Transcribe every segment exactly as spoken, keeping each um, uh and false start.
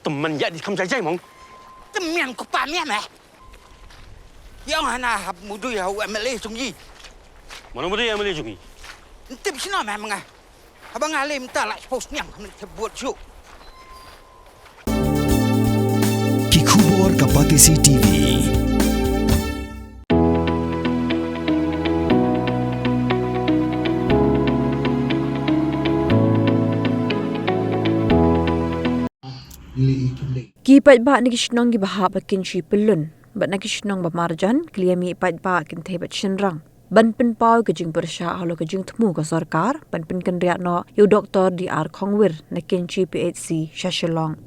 Tymmen ïa di kham jai jai mong. Tymmen ko pa mian eh. Ïa nga na hap mudui ha u M L A jong i. Mano mudui M L A jong i? Ntip sino meh menga. Haba nga lem ta la post niang khamne te buat ju. Ki khubor ka Batesi T V. Ki paidbah na ki shnong kiba hap ha Kynshi Pyllun bad na ki shnong ba marjan ki la ïamih paidbah kynthei bad shynrang ban pynpaw ka jingpyrshah halor ka jingthmu ka sorkar ban pynkynriah noh ïa u Doktor D R Khongwir na Kynshi P H C sha Shillong.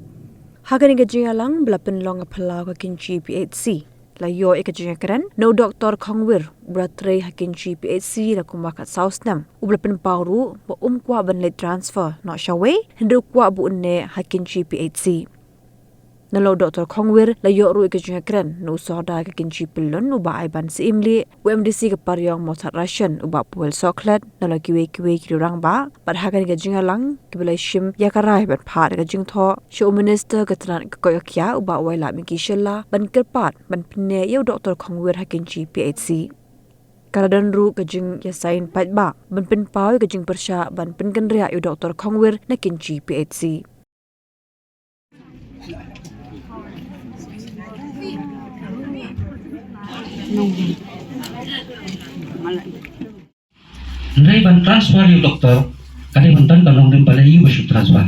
Ha kane ka jingïalang ba la pynlong ha phyllaw ka Kynshi P H C, la ïoh ïa ka jingïakren na u Doktor Khongwir uba la trei ha Kynshi P H C la kumba khatsaw snem, uba la pynpaw ruh ba um kwah ban leit transfer noh shawei hynrei u kwah ba un neh ha Kynshi P H C. Nalor u Doktor Khongwir la ïoh ruh ïa ka jingïakren na u Sordar ka Kynshi Pyllun u Bah Aiban Syiemlieh, u M D C ka Pariong Mawthadraishan u Bah Paul Sohkhlet, nalor kiwei kiwei ki rangbah. Bad ha kane ka jingïalang kiba la shim ïa ka rai ban phah da ka jingthoh sha u Minister ka tnat ka koit ka khiah u Bah Wailadmiki Shylla ban kyrpad ban pynneh ïa u Doktor Khongwir ha Kynshi P H C. Ka la don ruh ka jingïasain paidbah ban pynpaw ïa ka jingpyrshah ban pynkynriah ïa u Doktor Khongwir na Kynshi P H C. Hynrei ban transfer ïa u doktor ka dei ban don ka nongrim ba la ïoh ba shu transfer.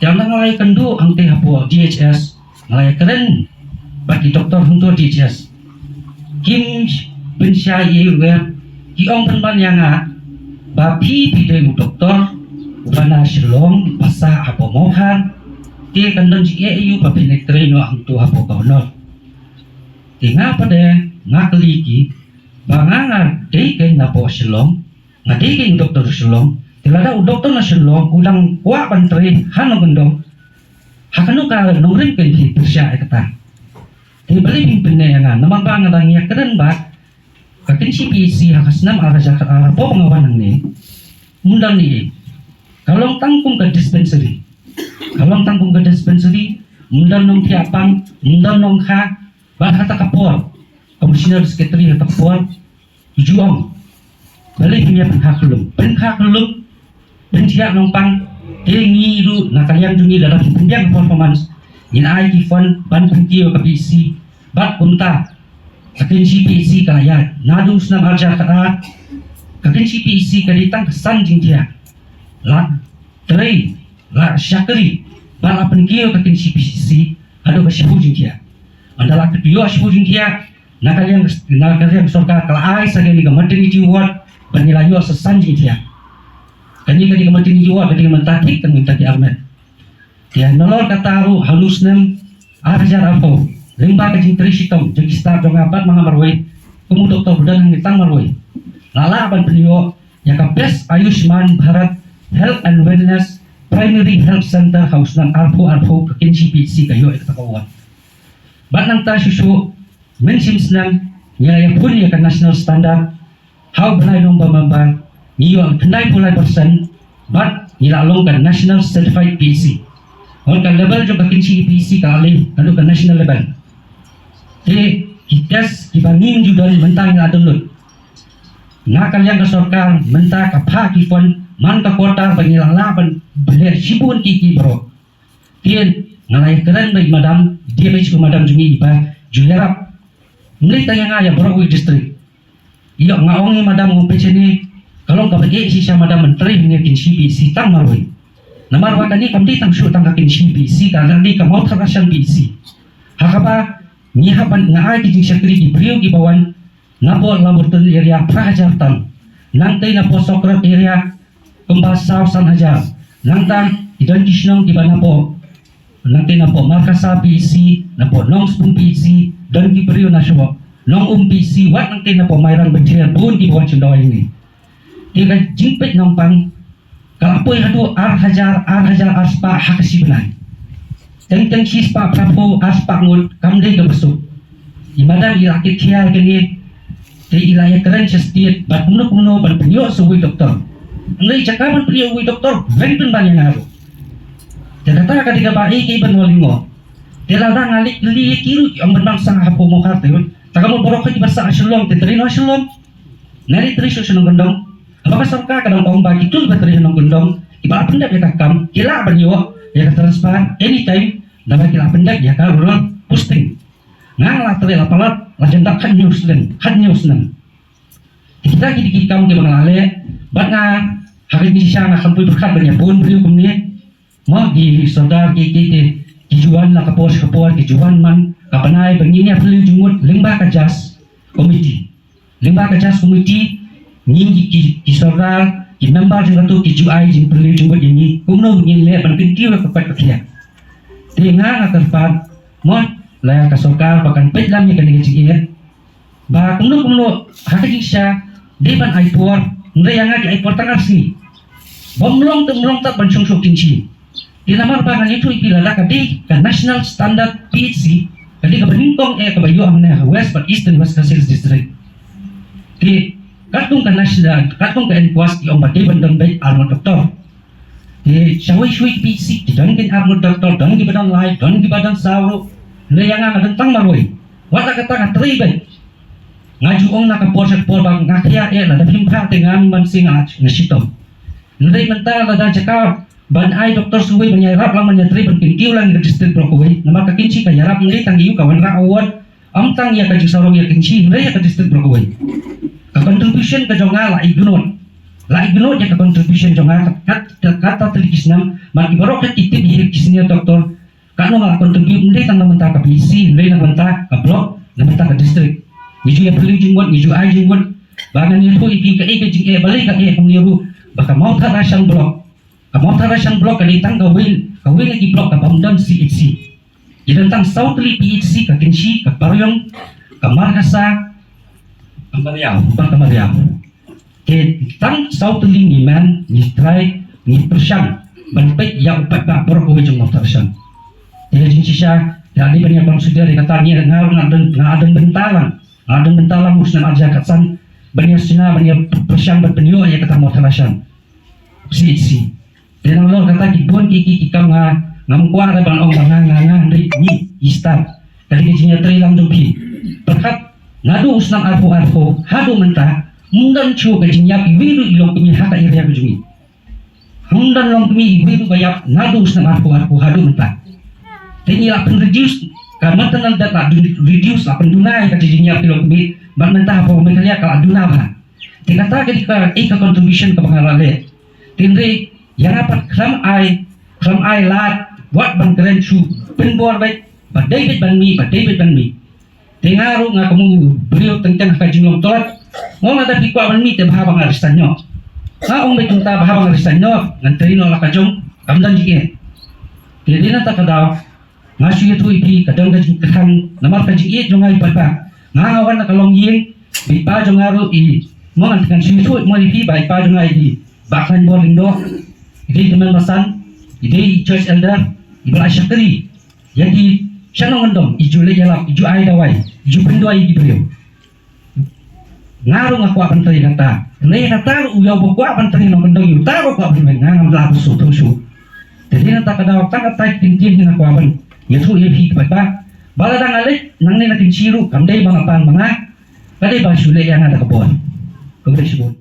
Te ynda nga la ïakynduh hangtei hapoh D H S, nga la ïakren bad ki doktor hangto D H S. Kim pynshai ïa u, ki ong pynban ïa nga ba phi phi dei u doktor uba na Shillong ba sah hapoh Mawhar. Te kan don jingeh ïa u ba phin leit trei noh hangto hapoh Governor. Te nga pat de nga kylli ki ba nga nga dei keiñ napoh Shillong, nga dei keiñ u doktor Shillong. Te lada u doktor na Shillong u dang kwah ban trei ha nongkyndong, ha kano ka nongrim keiñ phi pyrshah ïa kata? Te balei phin pynneh ïa nga? Namar ba nga dang ïakren ba ka Kynshi P H C ha ka snem ar hajar khatar hapoh ba nga wan hangne, ym don ei ei. Ka long tang kum ka dispensary. Ka long tang kum ka dispensary, ym don nongthiah pang, ym don nongkha. Bad ha kata ka por, Commissioner Secretary ha kata ka por u ju ong, balei phin ïa pynkha khyllung, pynkha khyllung, pynthiah nongpang. Te ngi ruh na ka liang jong ngi lada phin pynbiang performance, ngin ai ki fund ban pynkiew ka P H C. Bad kumta ka Kynshi P H C ka la ïaid naduh u snem ar hajar khatar. Ka Kynshi P H C ka dei tang ka san jingthiah. La trei, la shakri, bad la pynkiew ka Kynshi P H C haduh ka shiphew jingthiah. Ynda la ïoh shiphew jingthiah, na ka liang, na ka liang sorkar ka la ai sa kane ka maternity ward ba ngi la ïoh sa san jingthiah. Kane ka dei ka maternity ward ka dei ka mynta thik, kan mynta ki armet. Te nalor kata ruh ha u snem ar hajar arphew, lyngba ka jingtrei shitom jong ki staff jong nga bad ma nga marwei, kum u doktor ba don hangne tang marwei, la lah ban pynïoh ïa ka Best Ayushman Bharat Health and Wellness Primary Health Center ha u snem arphew arphew, ka Kynshi P H C ka ïoh ïa kata ka award. Bad nangta shuh shuh, mynshem snem, ngi la ïakhun ïa ka national standard. Ha u bnai November ngi ïoh khyndai phew lai percent bad ngi la long ka National Certified P H C. Hooid, ka level jong ka Kynshi P H C ka la leh haduh ka national level. Te ki test kiba ngim ju don mynta ngi la download. Na ka liang ka sorkar mynta ka phah ki fund man ka quarter ba ngi la lah ban leh shibun ki ki baroh. Te nga la ïakren bad i madam D M H O, madam jong ngi ba ju ïarap. Ym lei tang ïa nga, ïa baroh kawei district. Ïoh, nga ong ïa madam, nga ong phi shane, ka long kaba eh shisha madam ban trei hangne Kynshi P H C tang marwei. Namar ba kane kam dei tang shuh tang ka Kynshi P H C, ka dei ka Mawthadraishan P H C. Ha kaba ngi hap ban, nga ai ki jingshakri ki briew kiba wan napoh Labourton area phra hajar tam. Nangtei napoh Sohkrok area kumba saw san hajar. Nangta ki don ki shnong kiba napoh, nangtei napoh Markasa P H C, napoh Nongspung P H C, don ki briew na shuwa Nongum P H C, wat nangtei napoh Mairang Bynthriar, bun kiba wan shynrang ïa ngi. Te ka jingpeit nongpang ka la poi haduh ar hajar, ar hajar ar spah ha ka shi bnai. Teng teng shi spah phra phew, ar spah ngut kam dei kaba suk. I madam i la kit khia kane, te i la ïakren sha state bad kumno kumno ban pynïoh sa uwei doktor. Hynrei jaka ban pynïoh uwei doktor, weng pynban ïa nga ruh. Te kata ka dei kaba ïeit ban ong lyngngoh. Te lada nga leit kylli ïa ki ruh ki ong ban nang sah hapoh Mawkhar te ruh. Te ka mut baroh ki ba sah ha Shillong te trei noh ha Shillong. Nga leit trei shuh sha nongkyndong. Haba ka sorkar ka dang ong ba kito kiba trei ha nongkyndong kiba la pyndep ïa ka kam ki lah ban ïoh ïa ka transfer anytime, naba ki la pyndep ïa ka rural posting. Nga nga la trei la palat la jan dap khathynñiew snem, khathynñiew snem. Kita ki dei ki kam kiba nga la leh bad nga ha ka jingshisha nga khlem poi pyrkhat ban ïa bun briew kumne. Mo ki sordar ki ki ki ki ju wan la ka por sha ka por, ki ju wan man ka bnai ba ngin ïa phylliew jingmut lyngba ka JAS committee. Lyngba ka JAS committee ngi ki ki, ki sordar ki member jong kato ki ju ai jingphylliew jingmut ïa ngi kumno ngin leh ban kyntiew ïa ka koit ka khiah. Te nga nga kyrpad mo la ka sorkar ba kan peit lam ïa kane ka jingeh. Ba kumno kumno ha ka jingshisha dei ban ai por, hynrei ïa nga ki ai por tang ar sngi. Bym long te ym long tat ban shong shuh kynshi. Te namar ba ngan ïathuh ïa phi, lada ka dei ka national standard P H C ka dei kaba nyngkong eh kaba ïoh hangne ha West bad Eastern West Khasi Hills District. Te katkum ka national, katkum ka NPHAWS ki ong ba dei ban don beit ar ngut doktor. Te shawei shawei ki P H C ki don ki ar ngut doktor, don kiba don lai, don kiba don saw ruh. Hynrei ïa nga nga don tang marwei. Wat la kata nga trei beit. Nga ju ong na ka por sha ka por ba nga khia eh, lada phim phah te ngan ban sing nga shitom. Hynrei mynta lada jaka ban ai doktor suwei ban ïarap lang ban ïatrei ban kyntiew lang ïa ka district baroh kawei. Namar ka kynshi ka ïarap ym dei tang ïa u, ka wanrah award ym tang ïa ka jingsarong ïa ka kynshi hynrei ïa ka district baroh kawei. Ka contribution ka jong nga la ignore. La ignore ïa ka contribution jong nga kat, kat, kat, kat, kat, ki snem, ma ki baroh kat ki tip ïa ki senior doctor. Katno nga contribute ym dei tang na bynta ka P H C, ym dei na bynta ka block, na bynta ka district. Ngi ju ïa phylliew jingmut, ngi ju ai jingmut. Ba ngan ïathuh ïa phi kaei ka jingeh, balei ka eh kumne ruh. Ba ka Mawthadraishan block. Ka Mawthadraishan block ka dei tang kawei, kawei na ki block kaba ym don C H C. Ki don tang saw tylli P H C, ka Kynshi, ka Pariong, ka Markasa, ka Mariaw, bad ka Mariaw. Te tang saw tylli ngi man, ngi trai, ngi pyrshang ban peit ïa u paidbah baroh kawei jong Mawthadraishan. Te ha jingshisha, ïa dei ban ïa consider ïa kata, ngi nga ruh nga don, nga don bynta lang, nga don bynta lang u snem ar hajar khatsan ban ïa shna, ban ïa pyrshang ban pynïoh ïa kata Mawthadraishan C H C. Te nalor kata ki bun ki ki ki kam nga ngam kwah re ban ong ba nga nga nga hynrei ngi i stad. Ka dei ka jingïatrei lang jong phi. Pyrkhat naduh u snem arphew arphew haduh mynta ym don shuh ka jingïap iwei ruh i longkmie ha ka area ka jong ngi. Ym don longkmie iwei ruh ba ïap naduh u snem arphew arphew haduh mynta. Te ngi la pyn reduce ka maternal death, la dun reduce, la pynduna ïa ka jingïap ki longkmie. Bad mynta hapoh Meghalaya ka la duna bha. Te kata ka dei ka, eh, ka contribution kaba nga la leh. Te hynrei ïa nga pat khlem ai, khlem ai lad wat ban kren shuh, pynbor beit ba dei beit ban mih, ba dei beit ban mih. Te nga ruh nga kum u briew teng teng ha ka jinglong tlot. Nga ong lada phi kwah ban mih te bha ba nga resign noh. Nga ong beit kumta, bha ba nga resign noh, ngan trei noh la ka jong, kam don jingeh. Te dei na kata ka daw nga shu ïathuh ïa phi, ka don ka jingkyrhang namar ka jingïeit jong nga ïa u paidbah. Nga nga wan na ka longïing, ba i pa jong nga ruh i, mo ngan, ngan shu ïathuh mo ïa phi ba i pa jong nga i dei Bah Khlaiñbor Lyngdoh, i dei i tymmen basan, i dei i church elder, iba la shakri ïa ki shnong kyndong, i ju leit ïalap, i ju ai dawai, i ju pynduwai ïa ki briew. Nga ruh nga kwah ban trei kata. Hynrei kata ruh u ïa uba kwah ban trei nongkyndong, ïa uta ruh kwah ban mih, nga ngam lah ban sngewthuh shuh. Te dei na kata ka daw tang katai ki ktien hi nga kwah ban ïathuh ïa phi ki paidbah. Ba lada nga leit nangne na Kynshi ruh kam dei ba nga pan ba nga, ka dei ba shu leh ïa nga da ka bor. Khublei shibun.